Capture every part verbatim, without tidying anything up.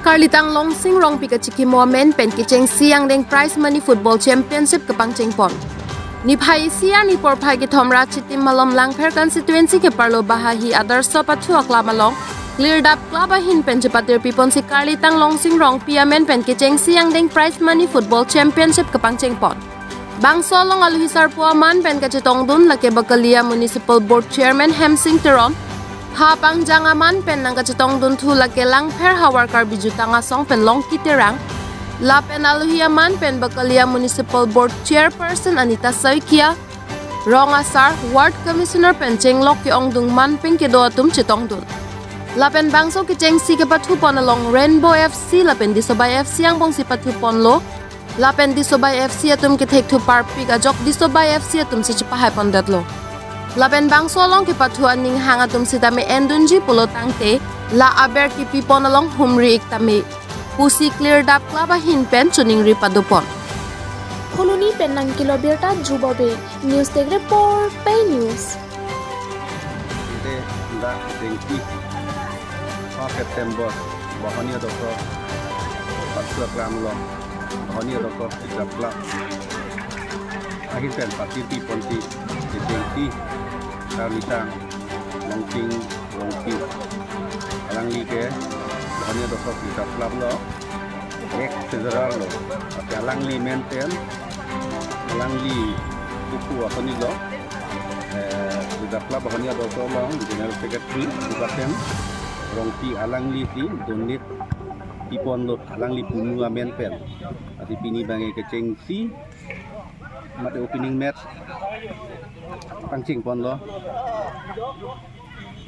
Karlitang Longsing Rongpi kachikimo amen pen kechengsi angdeng prize money football championship kepangchengpon. Niphai isi arni porphai kethom ra Chitim malom Langpher constituency keparlo Bahahi Adarsha Pathu a-club along Klirdap Club ahin pen chepatirpiponsi Karlitang Longsing Rongpi amen pen kechengsi angdeng prize money football championship kepangchengpon. Bangso along aluhi sarpo aman pen kachetongdun lake Bakalia Municipal Board Chairman Hemsing Teron, ha pangjang aman pen nangkachetongdunthu lake Langpher havar Karbi Jutang Asong pen Longki Terang, lapen aluhi aman pen Bakalia Municipal Board Chairperson Anita Saikia, Rong Asar, Ward Commissioner pen chenglok ke-ongdung manpeng kedo atum chetongdun. Lapen bangso kechengsi kepathupon along Rainbow F C lapen Disobai F C angbongsi pathuponlo. Lapen Disobai F C atum kethekthu parpik ajok Disobai F C atumsi chepahaipondetlo. Lapen bangso along kepathu aning hang atum sitame endunji pulo tangte, la aber kepipon along humri ik tame pusi Klirdap Club ahin pen choningri padopon. Phuloni pen nangkelo birta Jubobe, News Desk Report, Pei News. Ante dak Dengki, ha September, Bahoni Adokok, Patsu Aklam along, Bahoni Adokok Klirdap Club ahin pen patirpiponsi, Dengki, Karlitang Longsing Rongpi, alangli ke Bahoni Adokok Klirdap Club along ex treasurer lo, ate alangli amen pen, alangli pupu asonilo, eh, Klirdap Club Bahoni Adokok along General Secretary Subasen Rongpi alanglisi donate piponlo, alangli punu amen pen. Ate pini abangke kechengsi mate opening match pangchengponlo.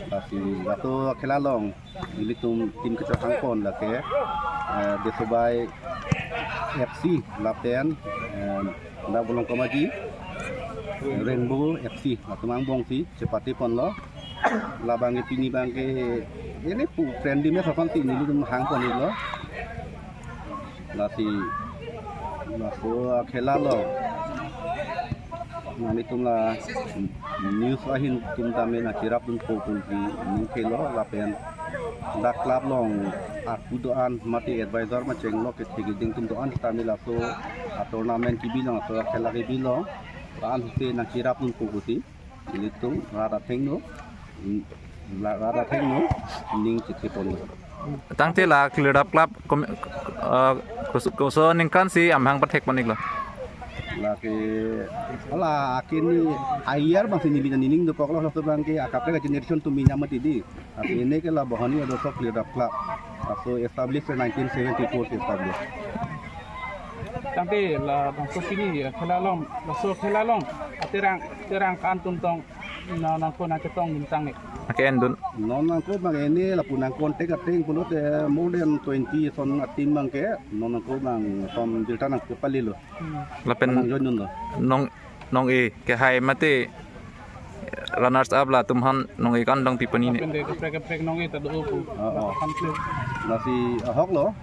Lasi laso akhela along ilitum team kechehangpon lake, eh, Disobai F C lapen, eh, Dabolong Komaji, Rainbow F C latum angbongsi chepatiponlo. Labangke pini abangke ini pu friendly match aphansi nelitum hangponlo. Lasi laso akhela along nanglitum la news ahin atum tame nangcherapdunpo pusi ningkelo lapen dak club along arpu do-an mate advisor ma chenglok kethe keding atum do-an tame laso a-tournament kebi along, laso akhela kebi along, la-ansi nangcherapdunpo pusi nelitum rat athengno, mm, la-, rat athengno ning chetheponlo. Tangte la Klirdap Club kom-, eh, kos-, koso aningkansi amahang pathekpon iklo? Lake, ala akini ayar abangsi neli nining dokoklo, laso abangke akaprek generation atum ninyam mati di. Ate ini ke la Bahoni Adokok Klirdap Club. Laso establish nineteen seventy-four si establish. Tangte labangso pini, eh, akhela along, laso akhela along, aterang, terang kan atum tong, na, nangko nangchetongdun tang ni. Nangke-endun. Non nangko abang ini lapu nang-contact ateng pulote more than twenty ason a-team abangke, non nangko abang som birta nangkepalilo. Hmm. Lapen nang-joindunlo. Nong, nong-e kehai mate runners up latum aphan nong-e kan dang pipani ni. Lapen de kaprek kaprek nong-e ta do pu. Oh, oh. Lapen ke. Lasi ahoklo.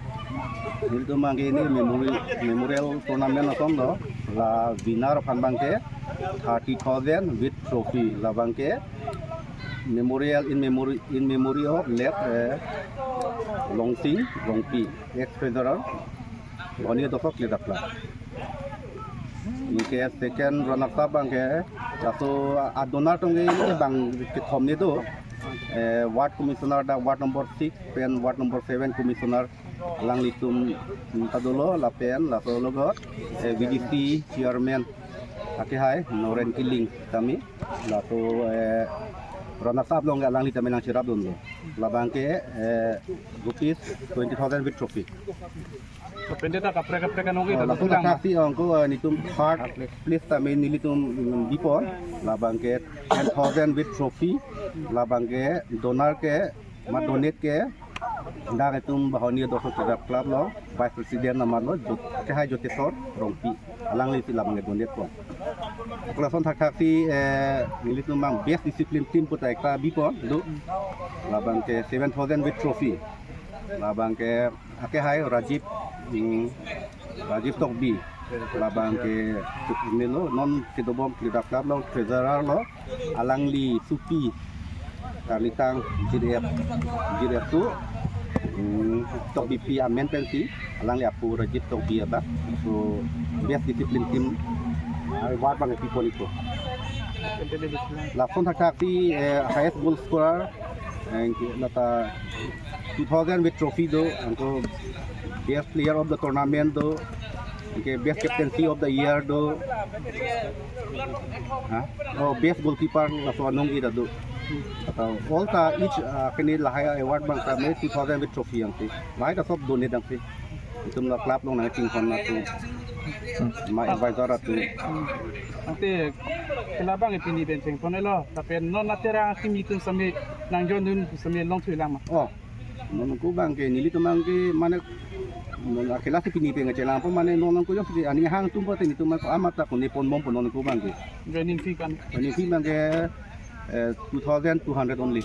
Nelitum abangke ini memori-, memorial tournament asonlo. La winner aphan abangke thirty thousand with trophy. Labangke memorial in memory, in memory of late, eh, Longsing Rongpi, ex treasurer, Bahoni Adokok Klirdap Club. Anke second runner up abangke, laso a-donor tong ke bang kethom ni do. Eh, ward commissioner dak ward number six pen ward number seven commissioner alanglitum ta dolo lapen laso alogot, eh, V D C chairman akehai Noren Killing tame laso, eh, runner up along alangli tame nangcherapdunlo. Labangke, eh, rupees twenty thousand with trophy. Lapen de ta kaprek kaprek anong-e, oh, ta laso pulang. Laso si anke, eh, nelitum third place tame nelitum, mm, bipon. Labangke ten thousand with trophy. Labangke donor ke, ma donate ke, dak itum Bahoni Adokok Klirdap Club along vice president amarlo, Jot-, akehai Joteswar Rongpi, alanglisi labangke donate pon. Lason thakthak si, eh, nelitum abang best discipline team pu ta ekta bipon do. Labangke seven thousand with trophy. Labangke akehai Rajiv, mm, Rajiv Tokbi, labangke melo non kedobom Klirdap Club along treasurer lo, alangli supi Karlitang G D F, G D F tu Hmm, Tokbipi amen pensi, alangli apo Rajiv Tokbi abang. So, best discipline team, ah, award abang pipon ikpo. Lason thakthak si, eh, highest goal scorer, anke lata two thousand with trophy do, anke best player of the tournament do, anke best captaincy of the year do. Ha? Oh, best goalkeeper laso anong ida do. Atau all ta each, ah, kene lahai award abang ta me two thousand with trophy angsi. Lahai ta sob donate angsi. Itum la club along nangchinghon atum. Ma advisor atum. Ante khela abang pini pen chengponlo. Lapen non aterang kimi atum sami nang join dun sami longthulang ma. Oh. Non ko abang ke nelitum abang ke mane non akhela si pini pen chelangpo mane non ko jongsi aning hang atum pute nelitum ko amat ta ko nepon bompo non ko abang ke. Joining fee kan. Joining fee abang ke, eh, two thousand two hundred only.